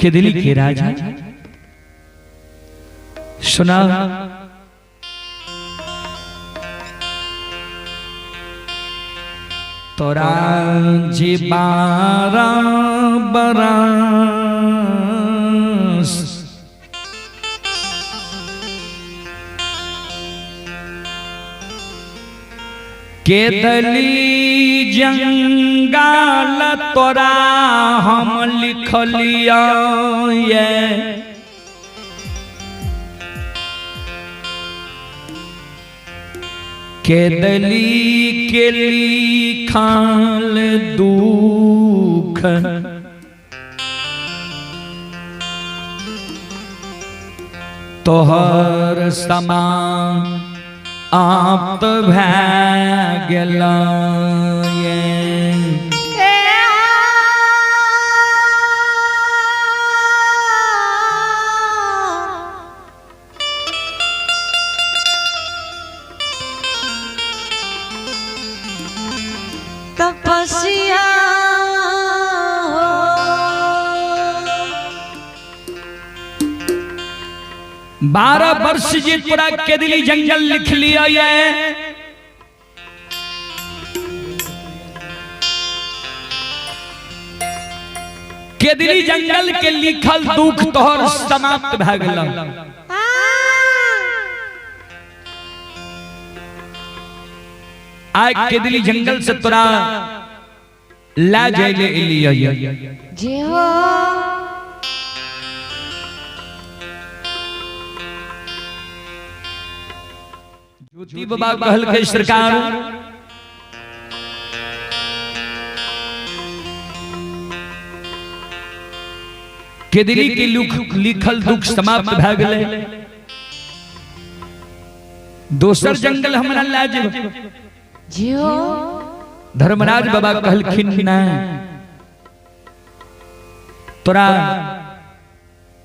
केदली के राजा सुना तोरा जे 12 बरस केदली जंगाल तोरा हम लिखलिया ये केदली के लिखल दुख तोहर समान आप भए गेल ये। तपस्या हो 12 वर्ष जे तोरा केदली जंगल लिख लिया ये केदली जंगल के लिखल दुख तोहर समाप्त भए गेल। आइ केदली जंगल से तोरा ला जाइले एलिया ये। जी हो ज्योति बाबा कहलकै सरकार केदली के लिखल दुख समाप्त भए गेलै। दोसर जंगल हमरा लए जेबै। जी हो धर्मराज बाबा कहलखिन नहि, तोरा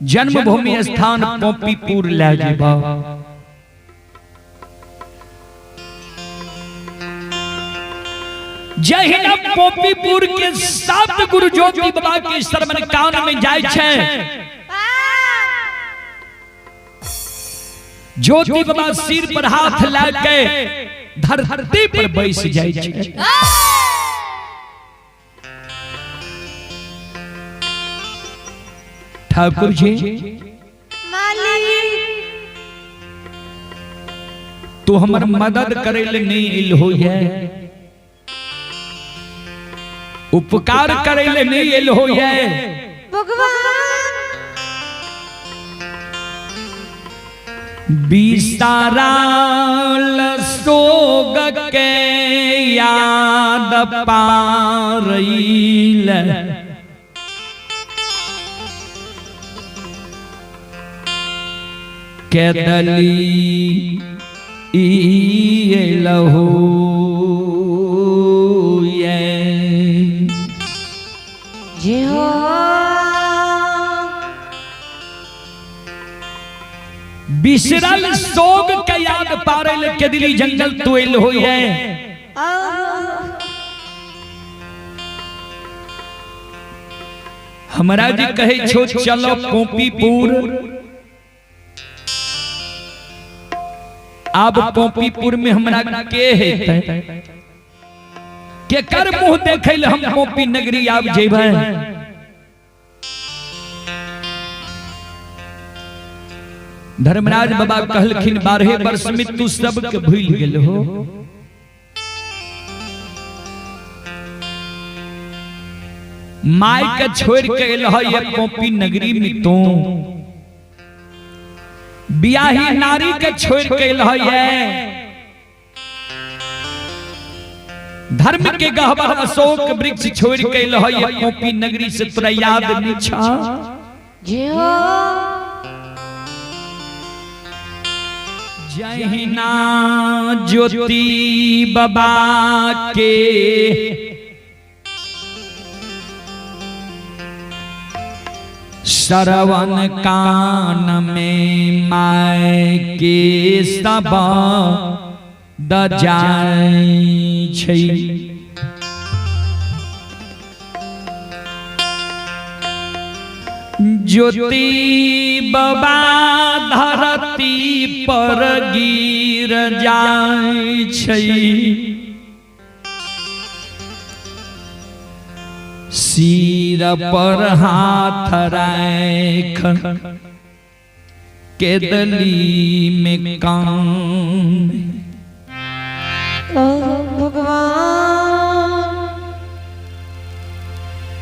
जन्मभूमि स्थान पोपीपुर लए जेबा। जहिना पोपीपुर के 7 गुरु ज्योति बाबा के श्रवण कान में जाय छै, ज्योति बाबा सिर पर हाथ लए के धरती पर बैस जाय छै। ठाकुर जी मालिक तू हमर मदद करे ले नहीं इल हो है, उपकार करे ले नहीं इल हो है। भगवान बिसाराल सोग के याद पारैल केदली लहो ये। जी हो बिसरल सोग के याद पारैल केदली जंगल तू एल हो है। हमरा जी कहे छो चलो पोपीपुर। अब पोपीपुर में हमरा के हेतै, के कर मुंह देखै ले हम पोपी नगरी आब जेबै। धर्मराज बाबा कहलखिन 12 वर्ष में तू सबके भूल गेल हो। My के छोड़ के एल है ये पोपी नगरी में, तू बियाही नारी के छोड़ के एल है ये। धर्म के गहबर अशोक वृक्ष छोड़ के एल है ये पोपी नगरी से तोरा याद नहीं छा। जी हो जहिना ज्योति बाबा के श्रवण कान में my के सब द जाय छै। ज्योति बाबा धरती पर गिर जाय छै, सिर पर हाथ राख केदली में कान। ओ भगवान।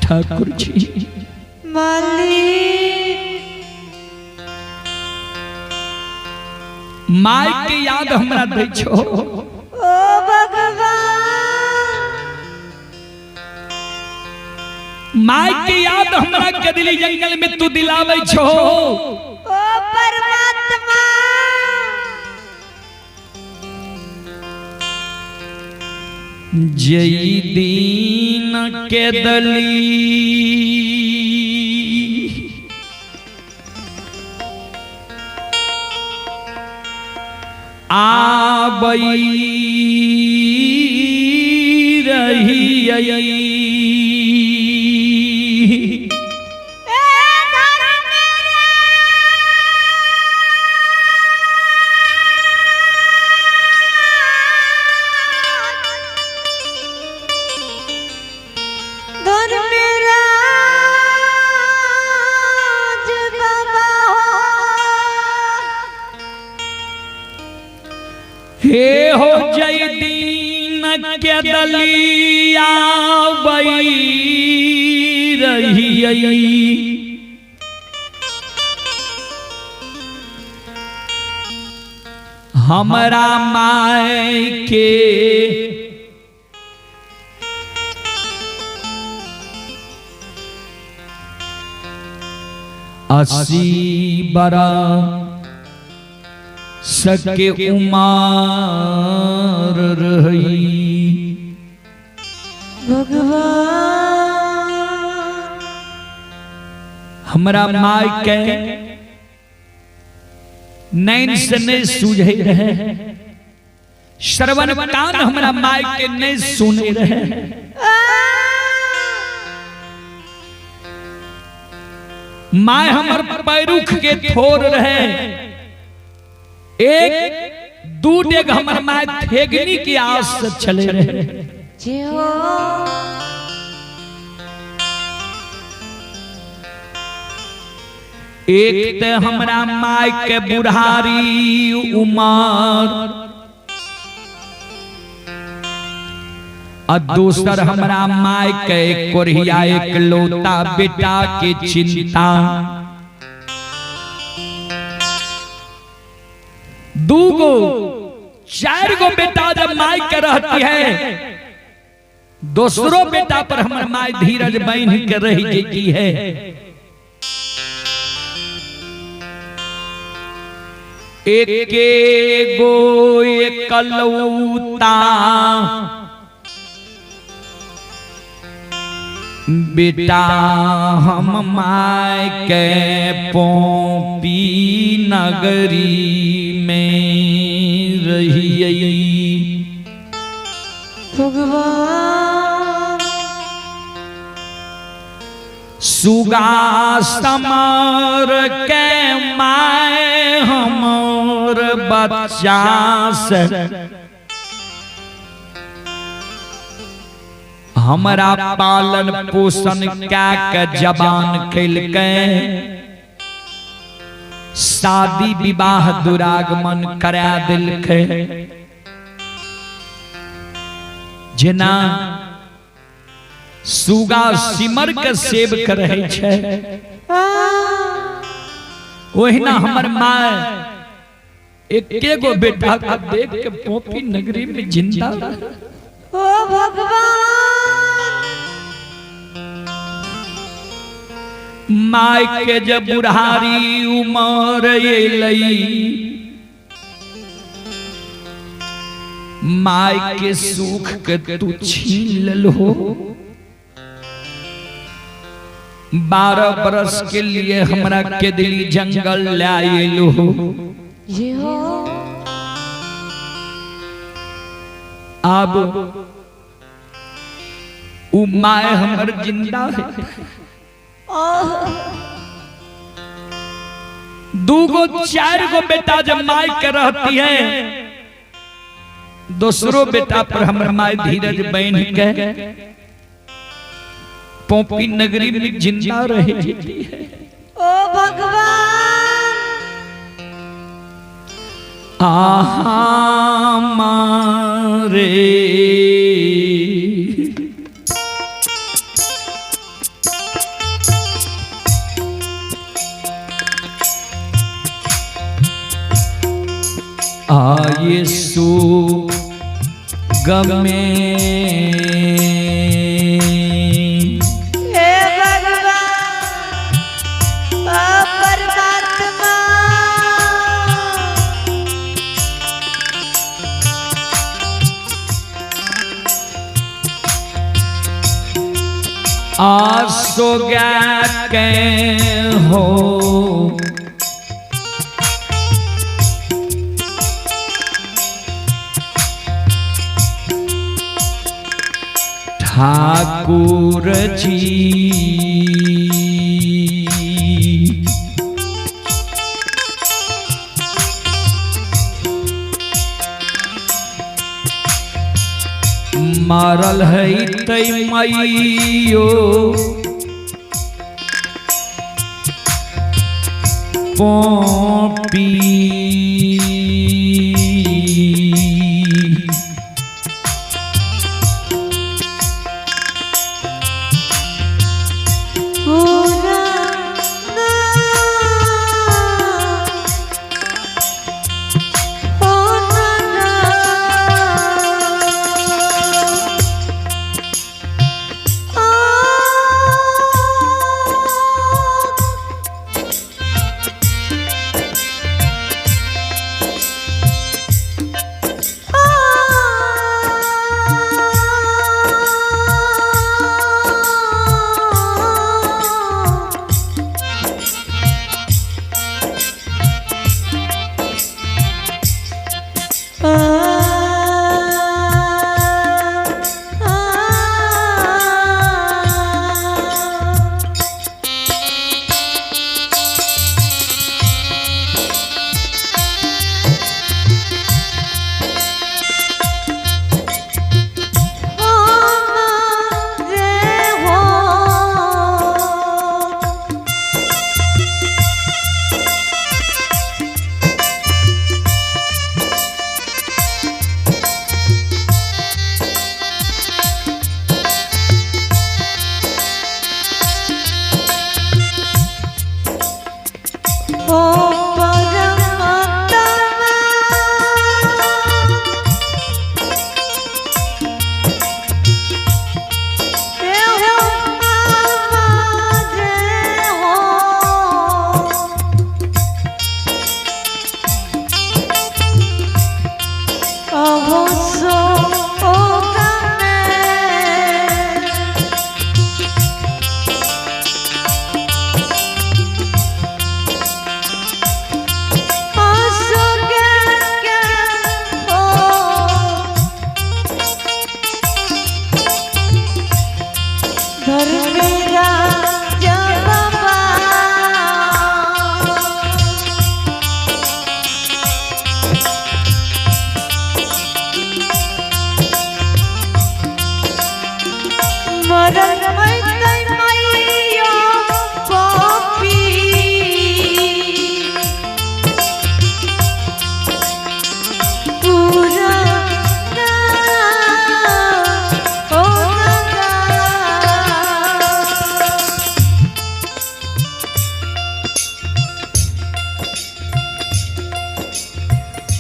ठाकुर जी। मालिक। My के याद हमरा दै छो। ओ भगवान। My के याद हमरा कदली जंगल में तू दिलावे छो। ओ परमात्मा। जई दीन के दली आबई रही। ए धर्म धर्मराज बाबा। हे हो जय दीन के दलिया बई रही। हमरा my के 80 बरा सके उमार रही। भगवान। हमरा my के नैन से नहीं सूझे रहे, श्रवण कान हमरा my के नहीं सुने रहे। My हमर पैरुख के थोर रहे, एक दू डेग हमर my ठेगनी की आस से चले रहे। जय हो। एक ते हमरा my के बुढ़ारी उमर आ दोसर हमरा my के कोरिया एक लौता बेटा के चिंता। दूगो चार गो बेटा जब my के रहती है, दूसरो बेटा पर हमर my धीरज बन के रह जेती है। एके गो एकलौता बेटा हम my के पोपी नगरी में रहिए। भगवान। सुगा समर के my हमर बच्चा से हमरा पालन पोषण क्या के जबान खेलके शादी विवाह दुरागमन करा दिलके। जेना सुगा सिमर के सेब करे छै ओहिना हमर my एके गो बेटा के देख के पोपी नगरी में जिंदा। ओ भगवान। My के जब बुढ़ारी उमर अयलै, my के सुख के तू छीन लेलहो। 12 बरस के लिए हमरा के दिली जंगल लायलो हो। जय हो। अब उ my हमर जिंदा है। दूगो चार गो बेटा जब माई के रहती है, दूसरो बेटा पर हमर माई धीरज बन के पोपी नगरी में जिंदा रह जाती है। ओ भगवान। आहा मारे आये सो गमे हे भगवान, ओ परमात्मा। आसो गा के हो ठाकुर जी। मारल है तै मैयो पोपी। पूरा ना ओ ना ओ परमात्मा।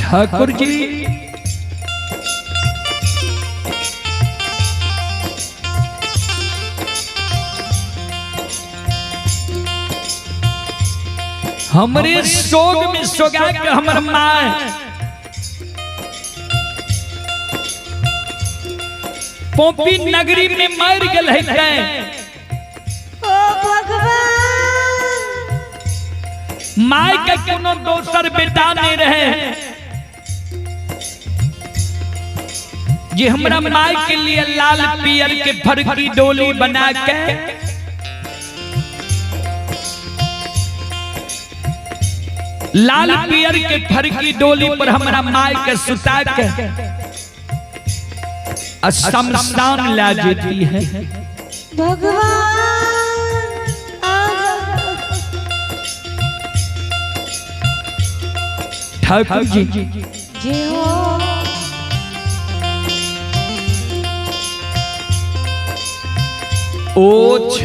ठाकुर जी हमरे शोक में सोगा के हमर माँ पोपी नगरी में मर गल है। ओ भगवान, माय के कोनो दोसर बेटा नहीं रहे जे हमरा माय के लिए लाल पियर के फरकी डोली बना के लाल पियर के फरकी डोली पर हमरा माय के सुता के आ शमशान ला जेती है। भगवान आ ठाकुर जी जी हो। ओछ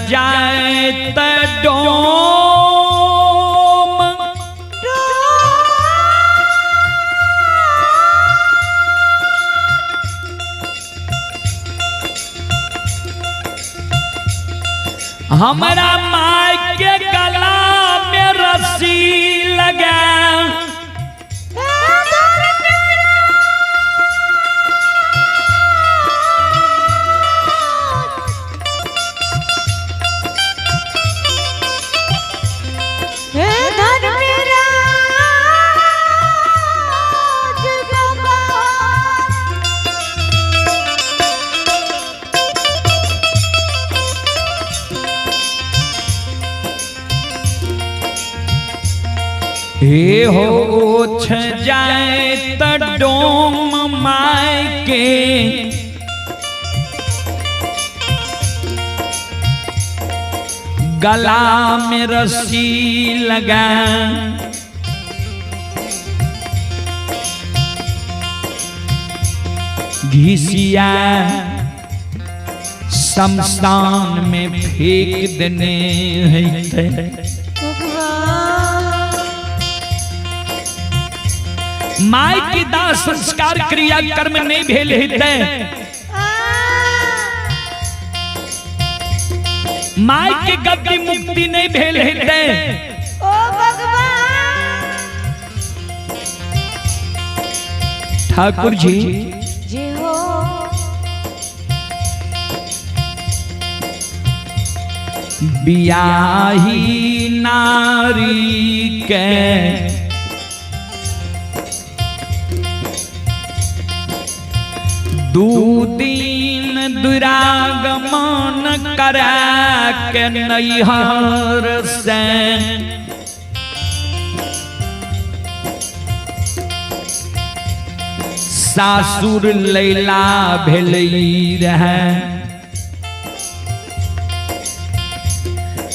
जाए त डोम हमरा माय के गला में रस्सी लगा हे धर्मराज बाबा हे हो ओछ जाए त डोम माय के गला में रस्सी लगा घिसिया शमशान में फेंक देने है। भगवान माय के दाह संस्कार क्रिया कर्म नहीं भेल हेतै, माय के गति मुक्ति नहीं भेल हेतै। ओ भगवान ठाकुर जी जी हो। बियाही नारी के दू दिन दुरागमन करा के नैहर से सासुर लैला भेलै रहै।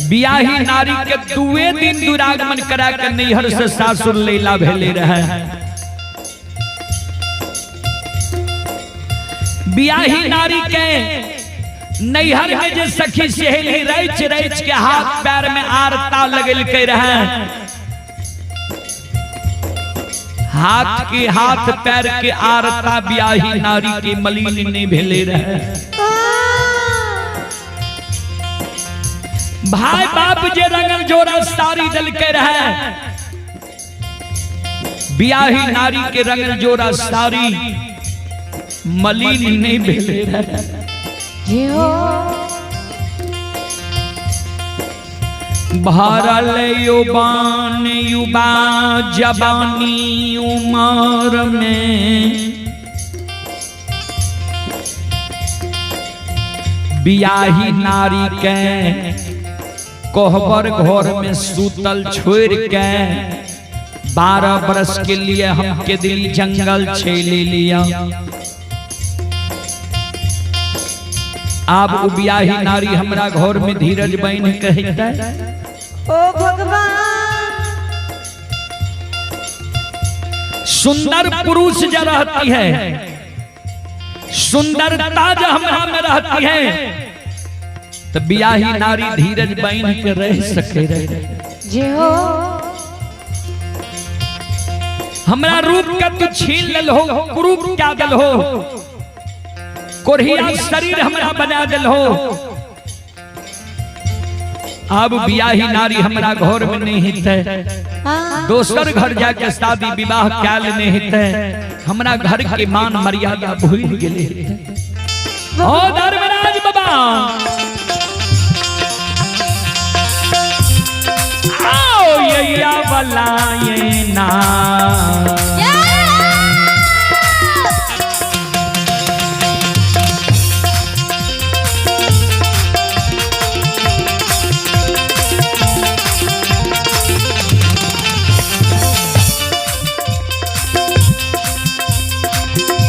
बियाही नारी के दुए दिन दुरागमन करा के नैहर से सासुर लैला भेले रहे। बियाही नारी के नैहर में जे सखी सहेली रच रच के हाथ पैर में आरता लगेलकै रहे, हाथ के हाथ पैर के आरता बियाही नारी के मलिन नहीं भेले रहे। भाई बाप जे रंगल जोड़ा साड़ी दिलके रहे, बियाही नारी के रंगल जोड़ा साड़ी मलिन नहीं भेले रहे। जी हो। भरल युवान युवा जवानी उमर में बियाही नारी के कोहबर घर में सूतल छोड़ के 12 बरस के लिए हम के दिल जंगल छेले लिया। आब उ बियाही नारी हमरा घर में धीरज बन कहता। ओ भगवान सुंदर पुरुष जो रहती है, सुंदरता जो हमरा में रहती है, तो बियाही नारी धीरज बन के रह सके रहे। जी हो। हमरा रूप का तू छीन लल हो, कुरूप क्या दल हो, कोढ़िया शरीर हमरा बना दल हो। अब बियाही नारी हमरा घर में नहीं हेतै, दोसर घर जाके शादी विवाह कैल नहीं हेतै, हमरा घर के मान मर्यादा भूल गेलै। ओ धर्मराज बाबा आओ यैया वाला ये ना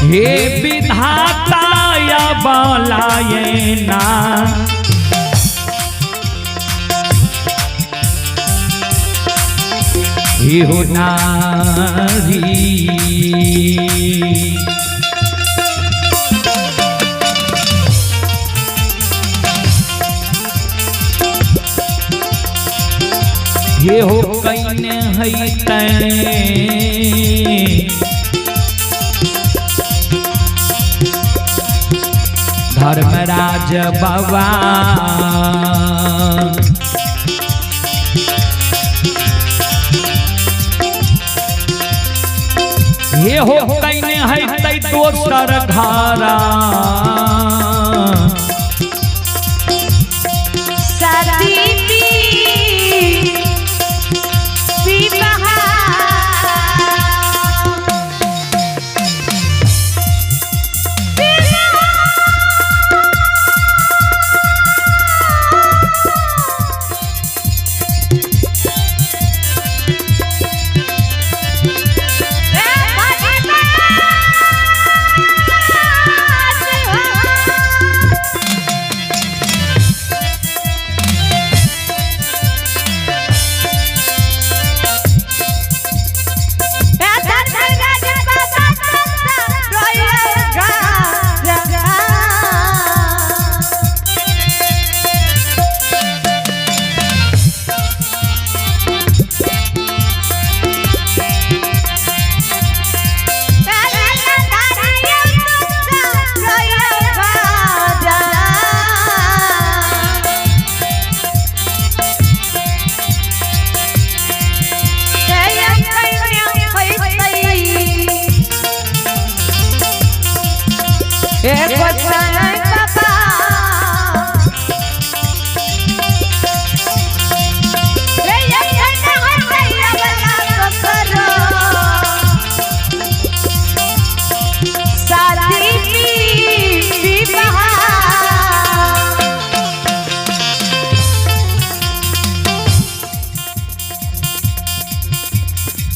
हे विधाता या बलाए ना हे हो नारी। ये हो कहीं है तैं धर्मराज बाबा ये हो कहीं है तै दोसर घरा शादी विवाह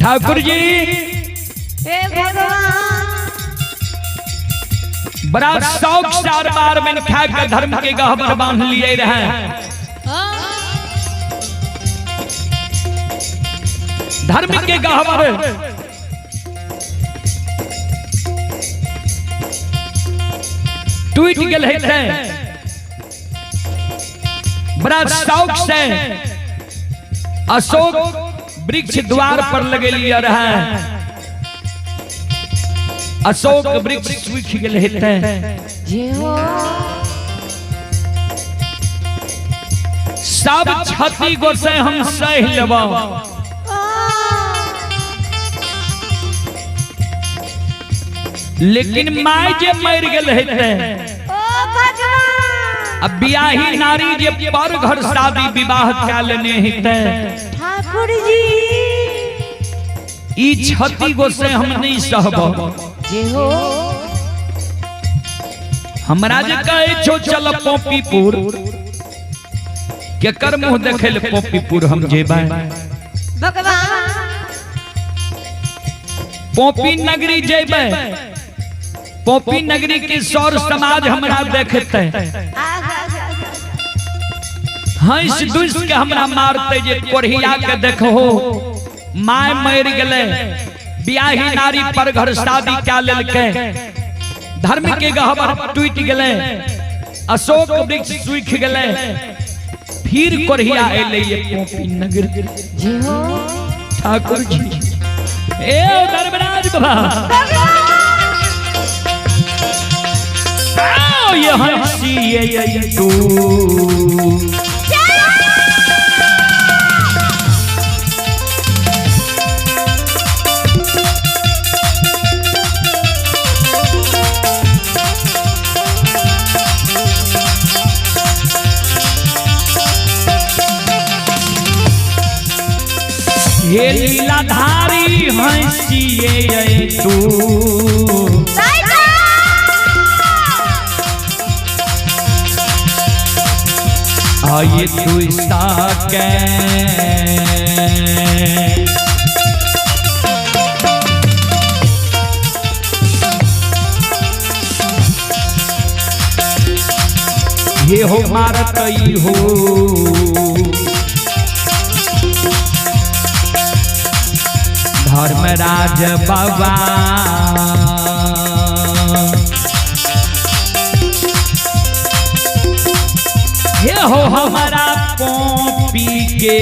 ठाकुर जी हे भगवान बड़ा शौक चार बार में खा के धर्म के गहबर बांध लिए रहे। धर्म के गहबर टूट गए थे। बड़ा शौक से अशोक वृक्ष द्वार पर लगे लिए रहे। अशोक वृक्ष सूख गए थे। सब क्षति गो से हम सह लेब, लेकिन my जे मर गए थे। अब बियाही नारी जे पर घर शादी विवाह क्या लेने हेते ठाकुर जी ई क्षति गो से हम नहीं सहब। हमरा जे कहे छो चल पोपीपुर के कर मुंह देखे ले पोपीपुर हम जेबै। भगवान पोपी नगरी जेबै, पोपी नगरी के सौर समाज हमरा देखते हंस दुस के हमरा मारते जे कोढ़िया के देखो my मर गले बियाही नारी पर घर शादी क्या लेलके धर्म के गहबर टूट गले अशोक वृक्ष सूख गले फिर कोढ़िया एले ये पोपी नगर। ठाकुर जी ए धर्मराज बाबा आओ ये हंसी ये तू हे लीलाधारी हंसिए तू आये तू साके हे हो मारतई हो धर्मराज बाबा। हे हो हमारा कॉपी के